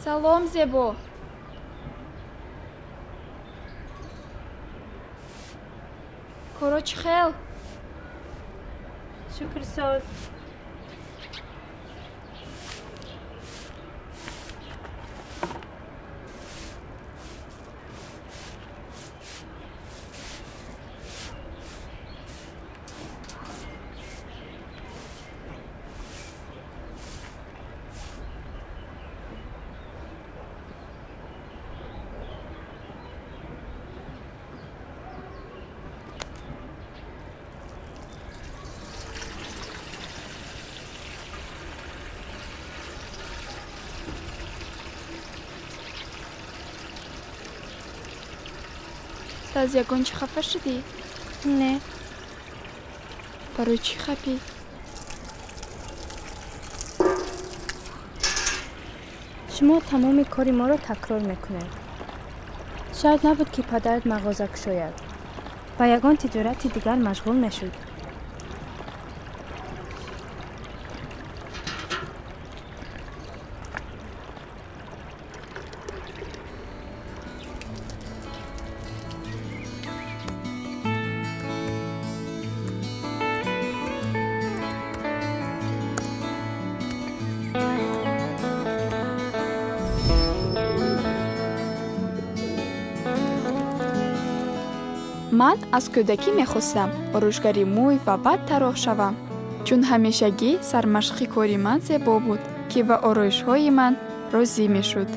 Салом, Зебо. Коро чӣ хел? Шукр, соз. Ту аз ягон чӣ хафа шудӣ? Не. Барои чӣ хафӣ? Шумо тамоми кори моро такрор мекунед. Шарт набуд, ки падарат мағоза кушояд. Ба ягон тиҷорати дигар машғул мешуд. Ман аз кӯдакӣ мехостам ороишгари мӯй ва баъд тарроҳ шавам, чун ҳамешагӣ сармашқи кори ман Зебо буд, ки ба ороишҳои ман розӣ мешуд.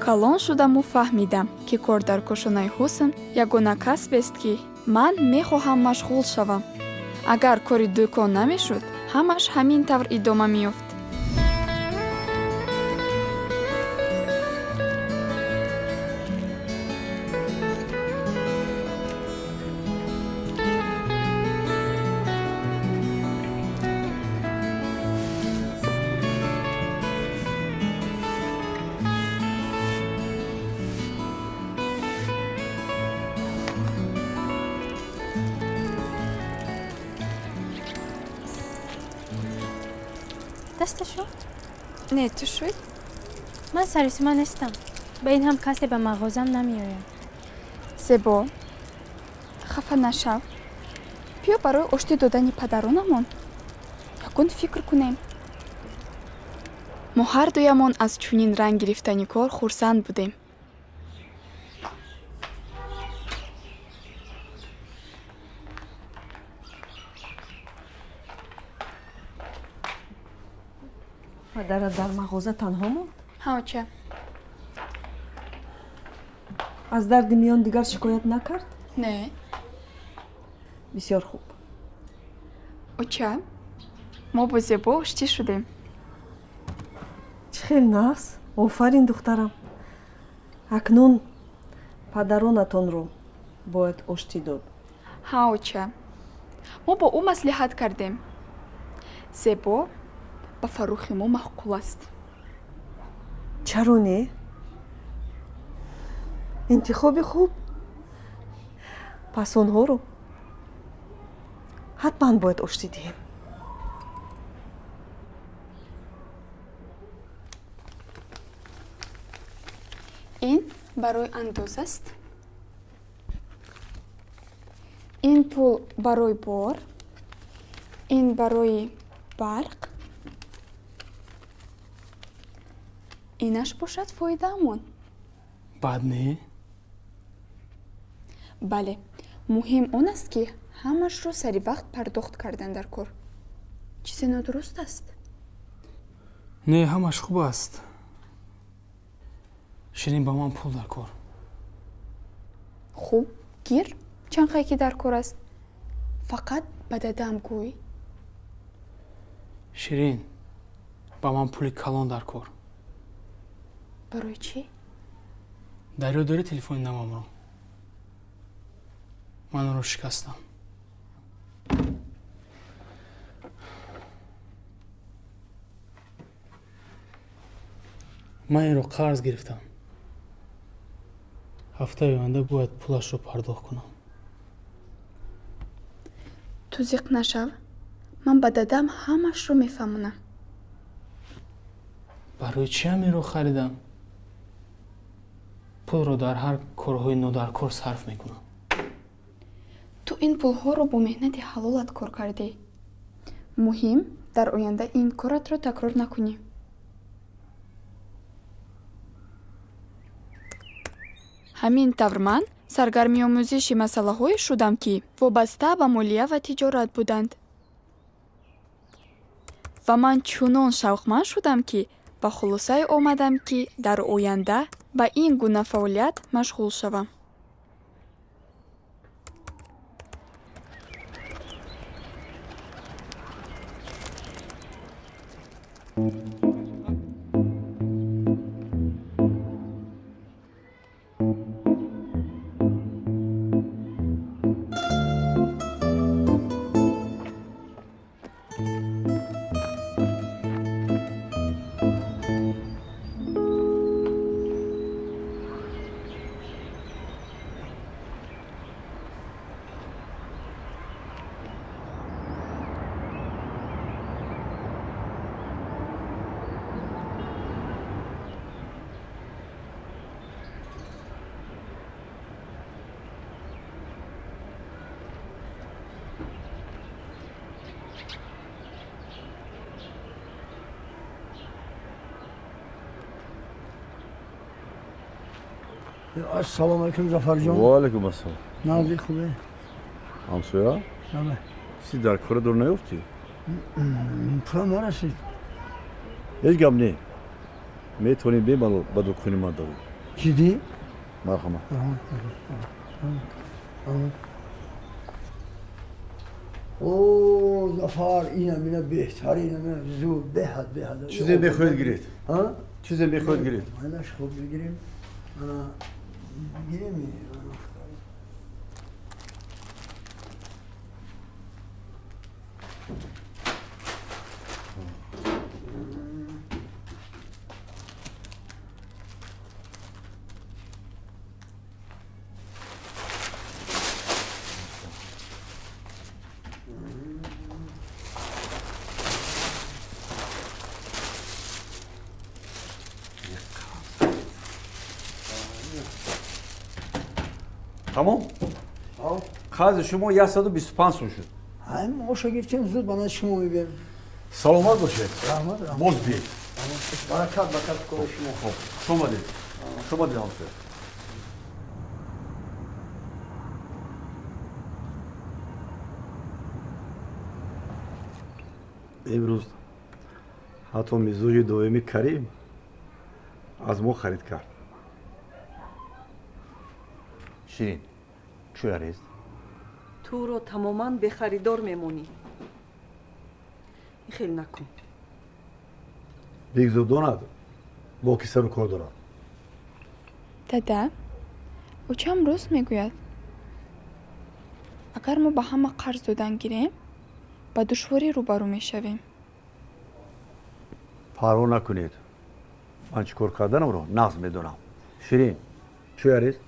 Калон шудаму фаҳмидам, ки кор дар кошонаи ҳусн ягона касбест, ки ман мехоҳам машғул шавам. Агар кори дӯкон намешуд, ҳамаш ҳамин тавр идома меёфт. Даста шуд? Не, ту шуд. Ман саросима нестам. Ба ин ҳам касе ба мағозам намеояд. Зебо, хафа нашав. Биё, барои оштӣ додани падаронамон ягон фикр кунем. Мо ҳардуямон аз чунин ранг гирифтани кор хурсанд будем. Падарат дар мағоза танҳо монд? Ҳа, оча. Аз дарди миён дигар шикоят накард? Не. Бисёр хуб. Оча, мо бо Зебо оштӣ шудем. Чӣ хел нағз! Офарин, духтарам! Акнун падаронатонро бояд оштӣ дод. Ҳа, оча, мо бо ӯ маслиҳат кардем. Зебо ба Фаррухи мо маъқул аст. Чаро не? Интихоби хуб. Пас онҳоро ҳатман бояд оштӣ диҳем. Ин барои андоз аст, ин пул барои бор, ин барои барқ, инаш бошад фоидаамон. Бад не. Бале, муҳим он аст, ки ҳамашро сари вақт пардохт кардан дар кор. Чизе нодуруст аст? Не, ҳамаш хуб аст, Ширин. Ба ман пул дар кор. Хуб, гир, чанд қай ки дар кор аст. Фақат ба дадам гӯй. Ширин, ба ман пули калон дар кор. Барои чӣ? Дар ёд дорӣ телефони навамро? Ман онро шикастам. Ман инро қарз гирифтам. Ҳафтаи оянда бояд пулашро пардохт кунам. Ту зиқ нашав, ман ба дадам ҳамашро мефаҳмонам. Барои чӣ ҳаминро харидам? Пулро дар ҳар корҳои нодаркор сарф мекунам. Ту ин пулҳоро бо меҳнати ҳалолат кор кардӣ. Муҳим, дар оянда ин коратро такрор накунӣ. Ҳамин тавр ман саргарми омӯзиши масъалаҳое шудам, ки вобаста ба молия ва тиҷорат буданд. Ва ман чунон шавқманд шудам, ки ба хулосае омадам, ки дар оянда ба ин гуна фаъолият машғул шавам. Ассалому алайкум, Зафарҷон. Ва алайкум ассалом. Нағзи, хубе? Ҳамсоя? Бале. Чизи дар кора дур наёфтӣ? Пулам нарасид. Ҳеҷ гап не. Метавонӣ бемалол ба дукони ман дароӣ. Ҷиддӣ? Марҳамат. О, Зафар, инам ина беҳтарин, ина зуд, беҳад, беҳад. Чизе мехоҳед гиред? Чизе мехоҳед гиред? Манаш хуб бигирем. Гирем. Тамом? Қарзи шумо 125 сум шуд. Ҳай, маоша гирифтем, зуд ба назди шумо мебием. Саломат бошед. Раҳмат, раҳмат. Боз биед. Баракат, баракат кори шумо. Хоб, хуш омадед. Хуш омадед, ҳамсоя. Имрӯз ҳатто мизоҷи доимӣ Карим аз мо харид кард. Ширин, чӯя рест? Туро тамоман бехаридор мемонӣ. Ин хел накун. Бигзор донад, бо ки сару кор дорад. Дада, очам рост мегӯяд. Агар мо ба ҳама қарз додан гирем, ба душворӣ рӯбарӯ мешавем. Парво накунед. Ман чӣ кор карданамро нағз медонам. Ширин, чӯя рест?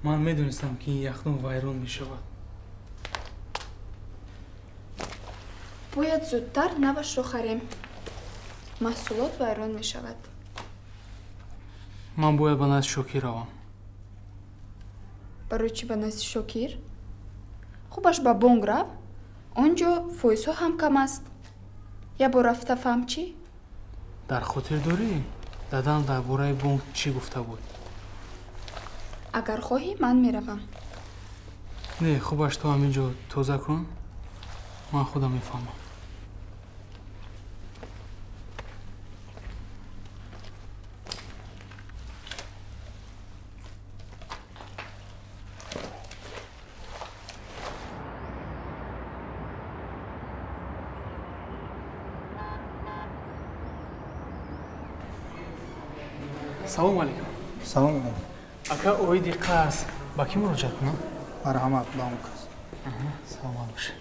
Ман медонистам, ки ин яхдон вайрон мешавад. Бояд зудтар навашро харем. Маҳсулот вайрон мешавад. Ман бояд ба назди Шокир равам. Барои чӣ ба назди Шокир? Хубаш ба бонк рав, он ҷо фоизҳо ҳам кам аст. Як бор рафта фаҳм чӣ? Дар хотир дорӣ, дадам дар бораи бонк чӣ гуфта буд? Агар хоҳӣ, ман меравам. Не, хубаш ту ҳамин ҷо тоза кун, ман худам мефаҳмам. Салому алейкум. Салом алейкум. Ака, оиди қарз ба кӣ муроҷиат кунам? Марҳамат, ба он кас. Саломат бошед.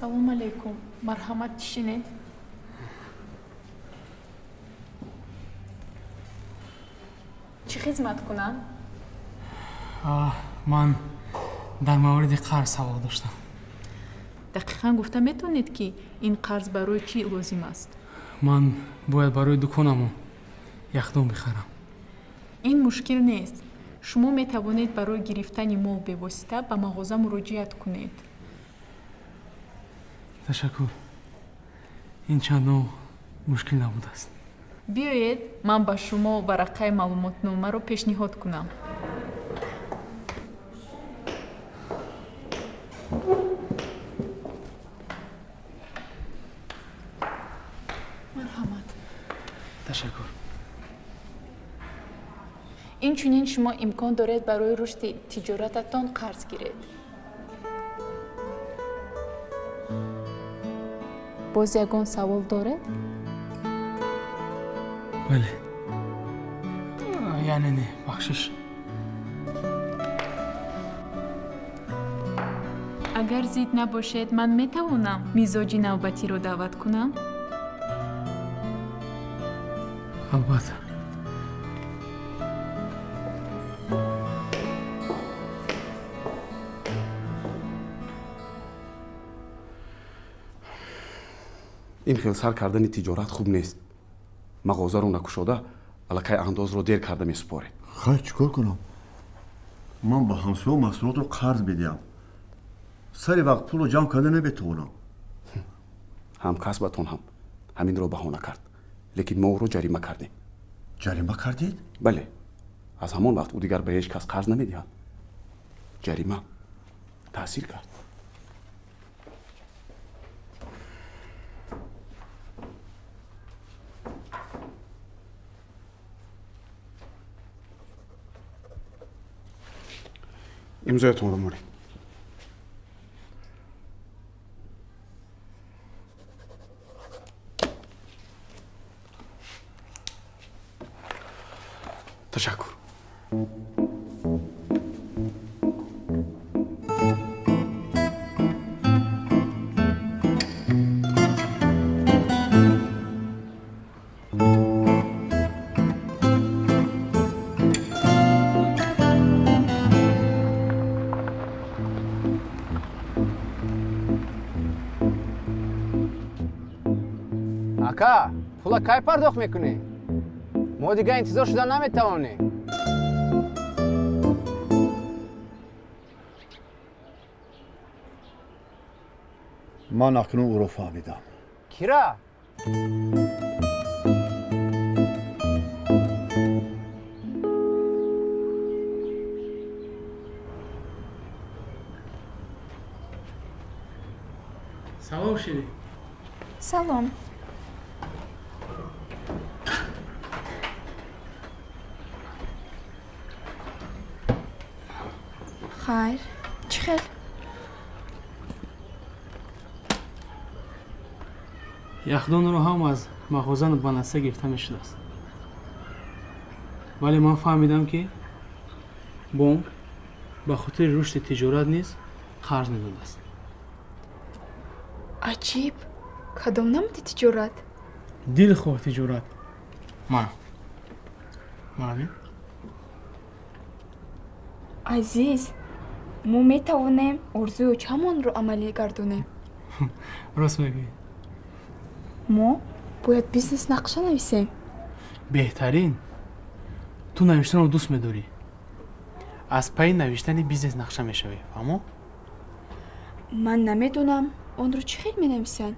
Салом алейкум, марҳамат, шинед. Чӣ хизмат кунам? Ман дар мавриди қарз савол доштам. Дақиқан гуфта метавонед, ки ин қарз барои чӣ лозим аст? Ман бояд барои дуконамон яхдон бихарам. Ин мушкил нест. Шумо метавонед барои гирифтани мол бевосита ба мағоза муроҷиат кунед. Ташаккур, ин чандон мушкил набудааст. Биёед, ман ба шумо варақаи маълумотномаро пешниҳод кунам. Марҳамат. Ташаккур. Инчунин шумо имкон доред барои рушди тиҷорататон қарз гиред. Боз ягон савол доред? Бале, яъне не, бахшиш. Агар зид набошед, ман метавонам мизоҷи навбатиро даъват кунам? Албатта. Ин хел сар кардани тиҷорат хуб нест. Мағозаро накушода, аллакай андозро дер карда месупоред. Хайр, чӣ кор кунам? Ман ба ҳамсоё маҳсулотро қарз медиҳам, сари вақт пулро ҷамъ карда наметавонам. Ҳамкасбатон ҳам ҳаминро баҳона кард, лекин мо ӯро ҷарима кардем. Ҷарима кардед? Бале, аз ҳамон вақт ӯ дигар ба ҳеҷ кас қарз намедиҳад. Ҷарима таъсир кард. Имзоятонро монед. Ташаккур. Ака, пула кай пардохт мекунӣ? Мо дигар интизор шуда наметавонем. Ман акнун ӯро фаҳмидам. Кира? Салом, Ширин. Салом. Хайр, чӣ хел? Яхдонро ҳам аз мағоза ба насия гирифта мешудааст, вале ман фаҳмидам, ки бонк ба хотири рушди тиҷорат низ қарз медодааст. Аҷиб! Кадом намуди тиҷорат? Дилхоҳ тиҷорат. Мана, мана, бин. Азиз, мо метавонем орзуи очамонро амалӣ гардонем. Рост мегӯӣ. Мо бояд бизнес нақша нависем. Беҳтарин. Ту навиштанро дӯст медорӣ. Аз пайи навиштани бизнес нақша мешавӣ, фаҳмо? Ман намедонам, онро чӣ хел менависанд.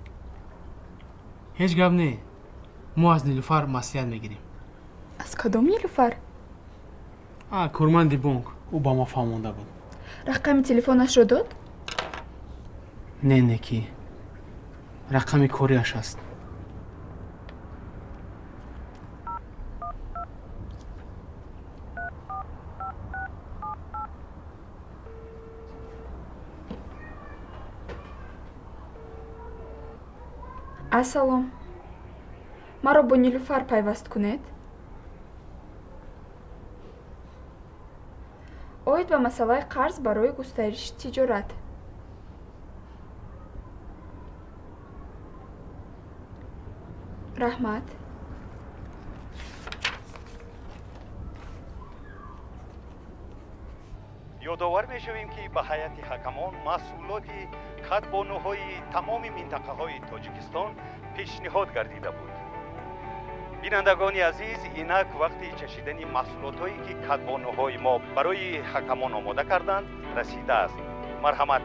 Ҳеҷ гап не, мо аз Нилуфар маслиҳат мегирем. Аз кадом Нилуфар? А, корманди бонк. Ӯ ба мо фаҳмонда буд. Рақами телефонашро дод? Не, не, ки рақами кориаш аст. Ассалом, маро бо Нилуфар пайваст кунед. Оид ба масъалаи қарз барои густариши тиҷорат. Раҳмат. Ёдовар мешавем, ки ба ҳайати ҳакамон маҳсулоти кадбонуҳои тамоми минтақаҳои Тоҷикистон пешниҳод гардида буд. Бинандагони азиз, инак вақти чашидани маҳсулотҳое, ки кадбонуҳои мо барои ҳакамон омода карданд, расидааст. Марҳамат.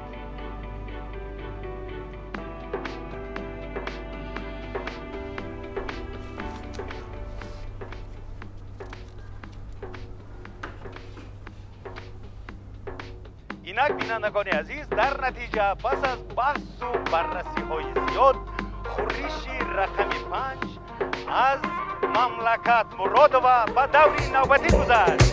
Инак, бинандагони азиз, дар натиҷа пас аз баҳсу баррасиҳои зиёд хӯриши рақами 5 аз мамлакат Муродова ба даври навбатӣ гузашт.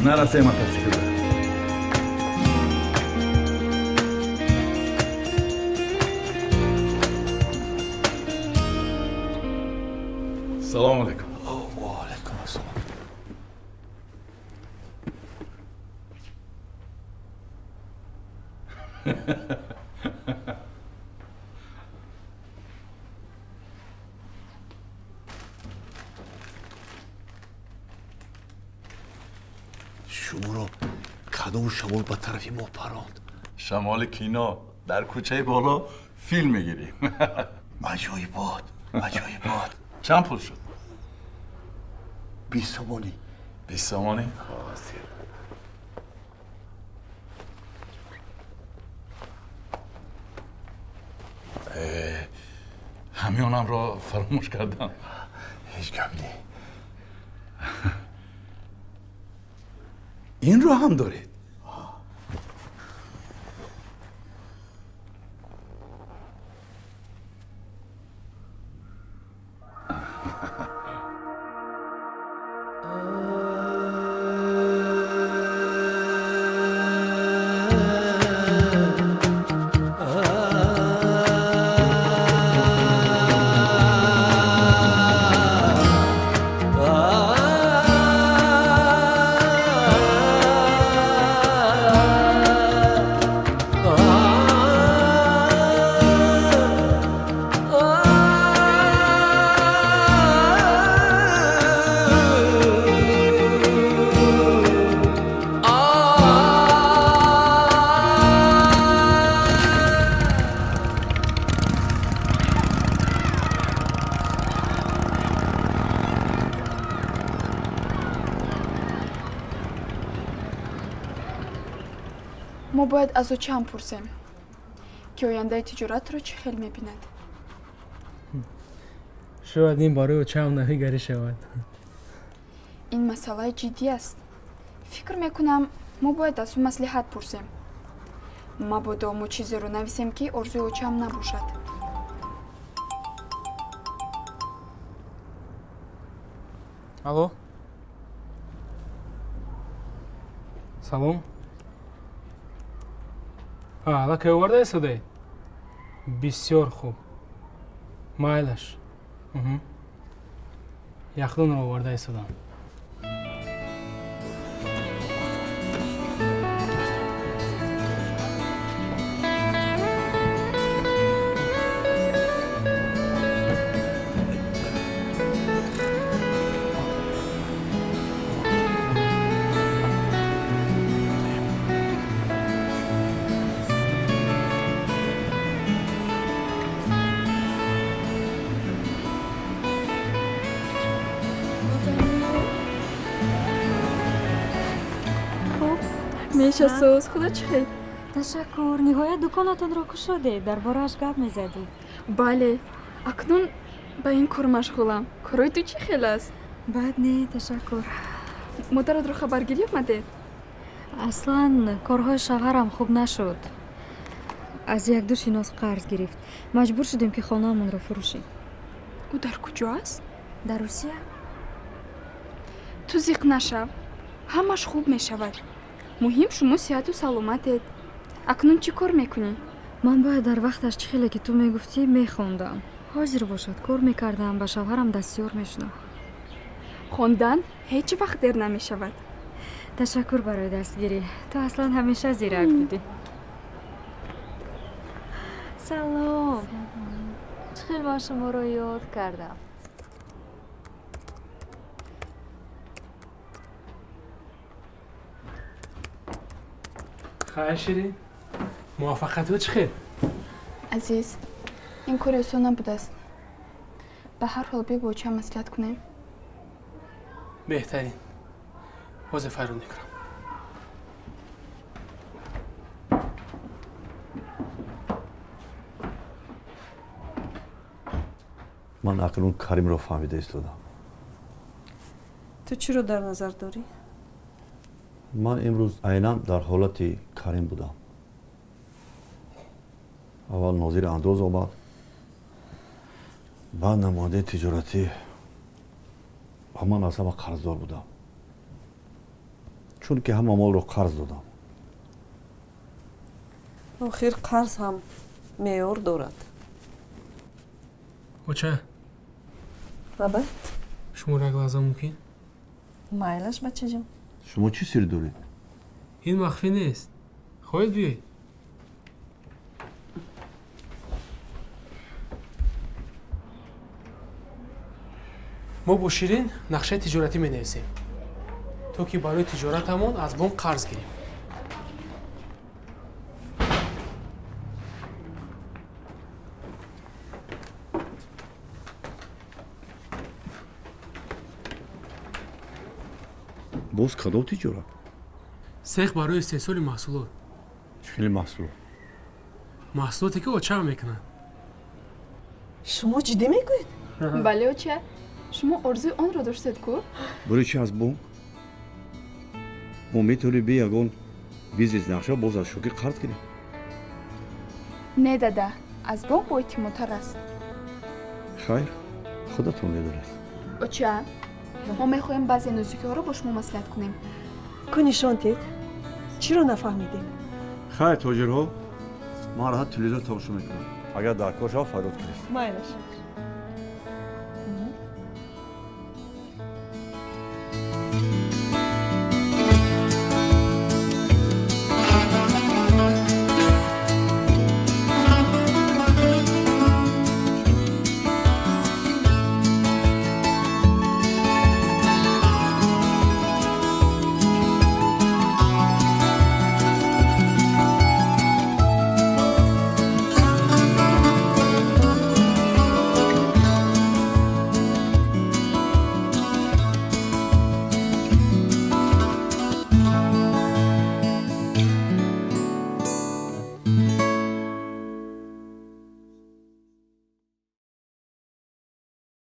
Нарасем мотоцикл. Салому алейкум. Ва алейкум ассалом. Шуморо кадом шамол ба тарафи мо паронд? Шамоли кино. Дар кӯчаи боло филм мегирем. Аҷоибот, аҷоибот. Чанд пул шуд? 20 сомонӣ. 20 сомонӣ? Ҳозир. Ҳамёнамро фаромӯш кардам. Ҳеҷ гап не. Инро ҳам доред? Мо бояд аз очаам пурсем, ки ояндаи тиҷоратро чӣ хел мебинад. Шояд ин барои очаам навигарӣ шавад. Ин масъалаи ҷиддӣ аст. Фикр мекунам, мо бояд аз ӯ маслиҳат пурсем. Мабодо мо чизеро нависем, ки орзуи очаам набошад. Алло, салом. Аллакай оварда истодаед? Бисёр хуб, майлаш. Яхдонро оварда истодам. Мешасоз, худо чӣ хел? Ташаккур. Ниҳоят дуконатонро кушодед, дар борааш гап мезадед. Бале, акнун ба ин кор машғулам. Корои ту чӣ хел аст? Бад не, ташаккур. Модаратро хабаргирӣ омадед? Аслан корҳои шавҳарам хуб нашуд. Аз якду шинос қарз гирифт. Маҷбур шудем, ки хонаамонро фурӯшем. Ӯ дар куҷо аст? Дар Русия. Ту зиқ нашав, ҳамаш хуб мешавад. Муҳим шумо сиҳату саломатед. Акнун чӣ кор мекунӣ? Ман бояд дар вақташ чӣ хеле ки ту мегуфтӣ мехондам. Ҳозир бошад, кор мекардам, ба шавҳарам дастёр мешудам. Хондан ҳеҷ вақт дер намешавад. Ташаккур барои дастгирӣ. Ту аслан ҳамеша зирак будӣ. Салом. Чӣ хел ман шуморо ёд кардам. Хайр, Ширин, муваффақиятҳо чӣ хел? Азиз, ин кори осон набудааст. Ба ҳар ҳол биё бо оча маслиҳат кунем. Беҳтарин, ҳозир фарёд мекунам. Ман акнун Каримро фаҳмида истодам. Ту чиро дар назар дорӣ? Ман имрӯз айнан дар ҳолати Карим будам. Аввал нозири андоз омад, баъд намояндаи тиҷоратӣ ва ман аз ҳама қарздор будам, чунки ҳама молро қарз додам. Охир қарз ҳам меъёр дорад. Оча. Лабай. Шуморо як лаҳза мумкин? Майлаш, бачаҷон. Шумо чӣ сир доред? Ин махфӣ нест, хоҳед биёед. Мо бо Ширин нақшаи тиҷоратӣ менависем, то ки барои тиҷоратамон аз бонк қарз гирем. Боз кадом тиҷорат? Сех барои истеҳсоли маҳсулот. Чӣ хели маҳсулот? Маҳсулоте ки очаам мекунад. Шумо ҷиддӣ мегӯед? Бале, оча, шумо орзуи онро доштед ку? Барои чи аз бонк? Мо метавонем бе ягон бизнес нақша боз аз шокир қарз гирем. Не, дада, аз бонк боэътимодтар аст. Хайр, худатон медонед. Оча, мо мехоҳем баъзе нозукиҳоро бо шумо маслиҳат кунем. Ку нишон дед, чиро нафаҳмидем? Хайр, тоҷирҳо, ман раҳат телевизор тамошо мекунам. Агар дар кор шавад, фарёд кунед. Майлаш.